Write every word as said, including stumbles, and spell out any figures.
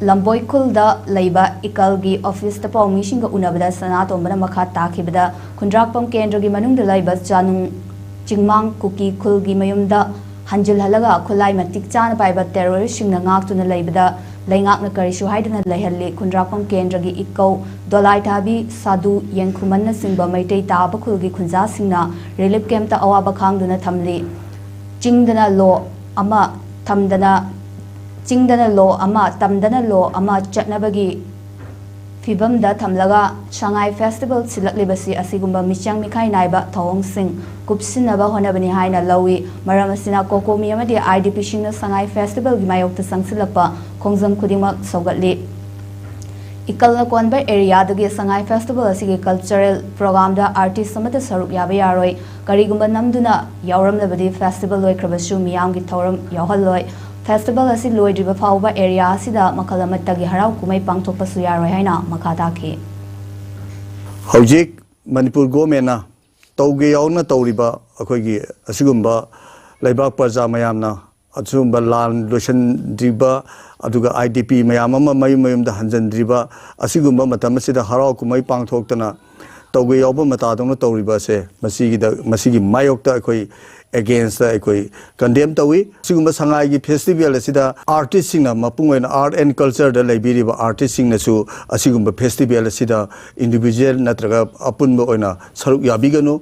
ꯂꯝꯕꯣꯏ ꯈꯨꯜꯗ ꯂꯩꯕ ꯏꯀꯜꯒꯤ ꯑꯣꯐꯤꯁꯇ ꯄꯥꯎꯃꯤꯁꯤꯡꯒ ꯎꯅꯕꯗ ꯁꯅꯥꯇꯣꯝꯕꯅ ꯃꯈꯥ ꯇꯥꯈꯤꯕꯗ, ꯈꯨꯟꯗ꯭ꯔꯥꯛꯄꯝ ꯀꯦꯟꯗ꯭ꯔꯒꯤ ꯃꯅꯨꯡꯗ ꯂꯩꯕ ꯆꯥꯅꯨꯡ ꯆꯤꯡꯃꯥꯡ ꯀꯨꯀꯤ ꯈꯨꯜꯒꯤ ꯃꯌꯨꯝꯗ ꯍꯟꯖꯤꯜꯍꯜꯂꯒ ꯈꯨꯠꯂꯥꯏ ꯃꯇꯤꯛ ꯆꯥꯅ ꯄꯥꯏꯕ ꯇꯦꯔꯣꯔꯤꯁꯁꯤꯡꯅ ꯉꯥꯛꯇꯨꯅ ꯂꯩꯕꯗ, ꯂꯩꯉꯥꯛꯅ ꯀꯔꯤꯁꯨ ꯍꯥꯏꯗꯅ ꯂꯩꯍꯜꯂꯤ꯫ ꯈꯨꯟꯗ꯭ꯔꯥꯛꯄꯝ ꯀꯦꯟꯗ꯭ꯔꯒꯤ ꯏꯀꯧ ꯗꯣꯂꯥꯏꯊꯥꯕꯤ ꯁꯥꯗꯨ ꯌꯦꯡꯈꯨꯃꯟꯅꯆꯤꯡꯕ ꯃꯩꯇꯩ ꯇꯥꯕ ꯈꯨꯜꯒꯤ ꯈꯨꯟꯖꯥꯁꯤꯡꯅ ꯔꯤꯂꯤꯐ ꯀꯦꯝꯞꯇ ꯑꯋꯥꯕ ꯈꯥꯡꯗꯨꯅ ꯊꯝꯂꯤ꯫ ꯆꯤꯡꯗꯅ ꯂꯣ ꯑꯃ ꯊꯝꯗꯅ ꯆꯤꯡꯗꯅ ꯂꯣ ꯑꯃ, ꯇꯝꯗꯅ ꯂꯣ ꯑꯃ ꯆꯠꯅꯕꯒꯤ ꯐꯤꯕꯝꯗ ꯊꯝꯂꯒ ꯁꯉꯥꯏ ꯐꯦꯁꯇꯤꯚꯦꯜ ꯁꯤꯜꯂꯛꯂꯤꯕꯁꯤ ꯑꯁꯤꯒꯨꯝꯕ ꯃꯤꯆꯪ ꯃꯤꯈꯥꯏ ꯅꯥꯏꯕ ꯊꯧꯑꯣꯡꯁꯤꯡ ꯀꯨꯞꯁꯤꯟꯅꯕ ꯍꯣꯠꯅꯕꯅꯤ ꯍꯥꯏꯅ ꯂꯧꯏ꯫ ꯃꯔꯝ ꯑꯁꯤꯅ ꯀꯣꯀꯣꯃꯤ ꯑꯃꯗꯤ ꯑꯥꯏ ꯗꯤ ꯄꯤꯁꯤꯡꯅ ꯁꯉꯥꯏ ꯐꯦꯁꯇꯤꯚꯦꯜꯒꯤ ꯃꯥꯌꯣꯛꯇ ꯆꯪꯁꯤꯜꯂꯛꯄ ꯈꯣꯡꯖꯪ ꯈꯨꯗꯤꯡꯃꯛ ꯁꯧꯒꯠꯂꯤ꯫ ꯏꯀꯜꯅ ꯀꯣꯟꯕ ꯑꯦꯔꯤꯌꯥꯗꯒꯤ ꯁꯉꯥꯏ ꯐꯦꯁꯇꯤꯚꯦꯜ ꯑꯁꯤꯒꯤ ꯀꯜꯆꯔꯦꯜ ꯄ꯭ꯔꯣꯒ꯭ꯔꯥꯝꯗ ꯑꯥꯔꯇꯤꯁ ꯑꯃꯠꯇ ꯁꯔꯨꯛ ꯌꯥꯕ ꯌꯥꯔꯣꯏ꯫ ꯀꯔꯤꯒꯨꯝꯕ ꯅꯝꯗꯨꯅ ꯌꯥꯎꯔꯝꯂꯕꯗꯤ ꯐꯦꯁꯇꯤꯚꯦꯜ ꯂꯣꯏꯈ꯭ꯔꯕꯁꯨ ꯃꯤꯌꯥꯝꯒꯤ ꯊꯧꯔꯝ ꯌꯥꯎꯍꯜꯂꯣꯏ꯫ ꯐꯦꯁꯇꯤꯚꯦꯜ ꯑꯁꯤ ꯂꯣꯏꯗ꯭ꯔꯤꯕ ꯐꯥꯎꯕ ꯑꯦꯔꯤꯌꯥ ꯑꯁꯤꯗ ꯃꯈꯜ ꯑꯃꯠꯇꯒꯤ ꯍꯔꯥꯎ ꯀꯨꯝꯍꯩ ꯄꯥꯡꯊꯣꯛꯄꯁꯨ ꯌꯥꯔꯣꯏ ꯍꯥꯏꯅ ꯃꯈꯥ ꯇꯥꯈꯤ꯫ ꯍꯧꯖꯤꯛ ꯃꯅꯤꯄꯨꯔ ꯒꯣꯔꯃꯦꯟꯅ ꯇꯧꯒꯦ ꯌꯥꯎꯅ ꯇꯧꯔꯤꯕ ꯑꯩꯈꯣꯏꯒꯤ ꯑꯁꯤꯒꯨꯝꯕ ꯂꯩꯕꯥꯛ ꯄ꯭ꯔꯖꯥ ꯃꯌꯥꯝꯅ ꯑꯁꯤꯒꯨꯝꯕ ꯂꯥꯟ ꯂꯣꯏꯁꯤꯟꯗ꯭ꯔꯤꯕ, ꯑꯗꯨꯒ ꯑꯥꯏ ꯗꯤ ꯄꯤ ꯃꯌꯥꯝ ꯑꯃ ꯃꯌꯨꯝ ꯃꯌꯨꯝꯗ ꯍꯟꯖꯤꯟꯗ꯭ꯔꯤꯕ, ꯑꯁꯤꯒꯨꯝꯕ ꯃꯇꯝ ꯑꯁꯤꯗ ꯍꯔꯥꯎ ꯀꯨꯝꯍꯩ ꯄꯥꯡꯊꯣꯛꯇꯅ ꯇꯧꯒꯦ ꯌꯥꯎꯕ ꯃꯇꯥꯗꯧꯅ ꯇꯧꯔꯤꯕ ꯑꯁꯦ, ꯃꯁꯤꯒꯤꯗ, ꯃꯁꯤꯒꯤ ꯃꯥꯌꯣꯛꯇ ꯑꯩꯈꯣꯏ ꯑꯦꯒꯦꯟꯁꯇ ꯑꯩꯈꯣꯏ ꯀꯟꯗꯦꯝ ꯇꯧꯏ꯫ ꯁꯤꯒꯨꯝꯕ ꯁꯉꯥꯏꯒꯤ ꯐꯦꯁꯇꯤꯚꯦꯜ ꯑꯁꯤꯗ ꯑꯥꯔꯇꯤꯁꯁꯤꯡꯅ, ꯃꯄꯨꯡ ꯑꯣꯏꯅ ꯑꯥꯔꯠ ꯑꯦꯟ ꯀꯜꯆꯔꯗ ꯂꯩꯕꯤꯔꯤꯕ ꯑꯥꯔꯇꯤꯁꯁꯤꯡꯅꯁꯨ ꯑꯁꯤꯒꯨꯝꯕ ꯐꯦꯁꯇꯤꯚꯦꯜ ꯑꯁꯤꯗ ꯏꯟꯗꯤꯚꯤꯖꯨꯋꯦꯜ ꯅꯠꯇ꯭ꯔꯒ ꯑꯄꯨꯟꯕ ꯑꯣꯏꯅ ꯁꯔꯨꯛ ꯌꯥꯕꯤꯒꯅꯨ꯫